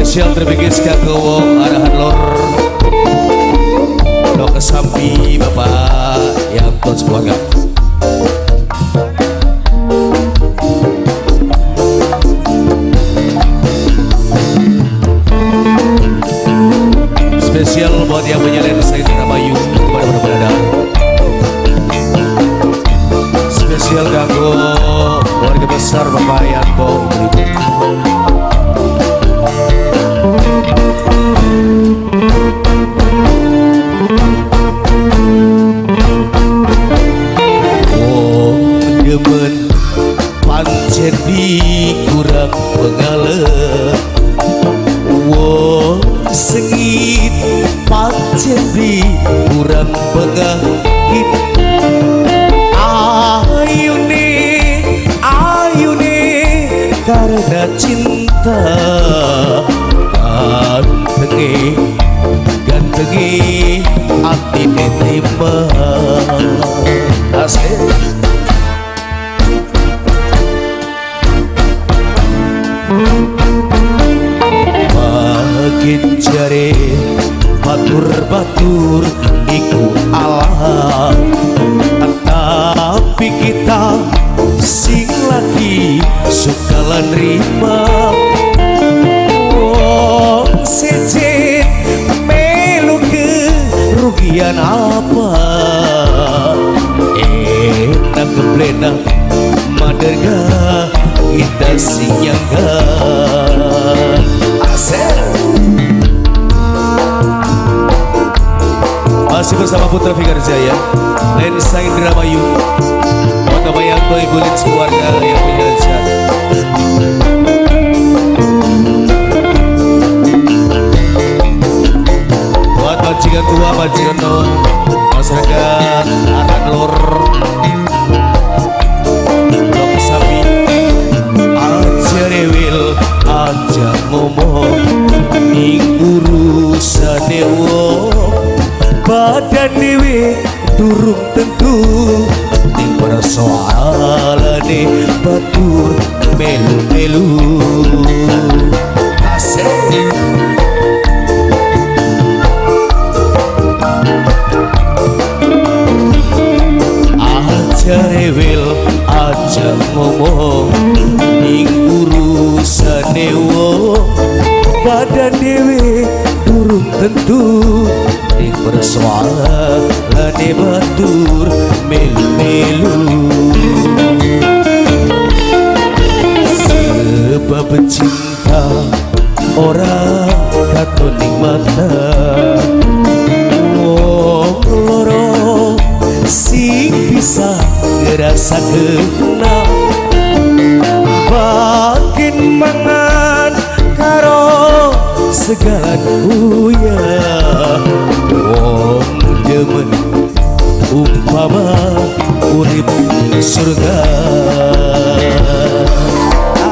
Spesial terbigis kanggo wong arahan lor no kesambi Bapak Yanto sekeluarga. Spesial buat yang punya lensa Indramayu kepada berada. Spesial kanggo keluarga besar Bapak Yanto ibu-ibu. Demen pancen kurang pengalem, wong sengit pancen kurang pengakit. Ayune ayune karena cinta, gantenge gantenge atine terima. Asik. Makin jare batur-batur iku alam, tapi kita sing lagi suka lan rima. Wong sejen melu kerugian apa, enak keplena maderga kita sing nyangga. Asik. Masih bersama Putra Fikar Jaya, Lensa Indramayu, Bapak Yanto, Ibu Lin keluarga yang punya lensa. Buat majikan tua, majikan nom, masyarakat Aran Lor, Blok Sapi, aja rewel, aja ngomong, ing urusane wong. Badan dewe durung tentu ning persoalane batur melu-melu. Asik. Aja rewel, aja ngomong ning urusane wong. Badan dewe durung tentu ning persoalane batur melu-melu. Sebab cinta ora katon ning mata, wong loro sing bisa ngerasa kena. Bakin mangan karo segala uyah, wong demen umpama urip ning surga.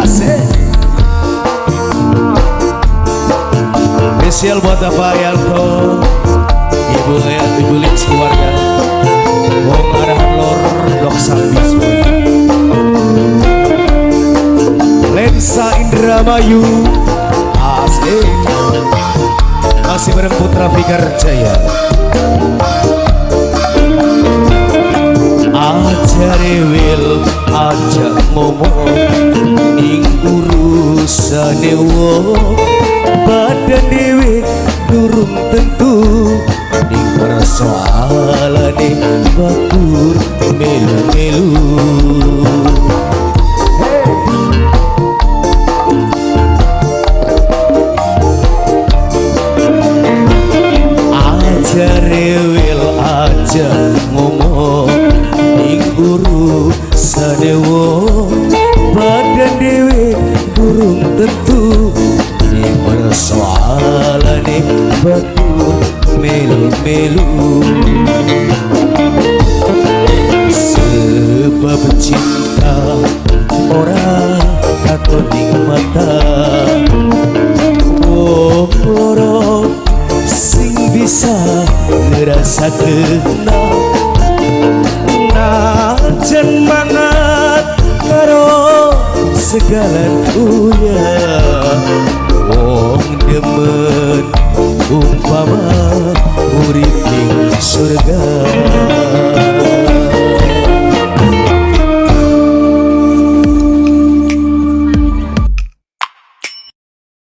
Asik. Spesial buat Bapak Yanto, Ibu Ibu Lin keluarga, wong arahan lor Blok Sambi semuanya. Lensa Indramayu. Asik. Masih bareng Putra Fikar Jaya. Aja rewel, aja ngomong ning urusane wong. Badan dewe durung tentu ning persoalane batur melu-melu. Aja rewel, aja ngomong ning urusane wong. Badan dewe durung tentu ning persoalane batur melu-melu. Sebab cinta ora katon ning mata, wong loro sing bisa ngerasa kena. Najan mangan karo segala uyah,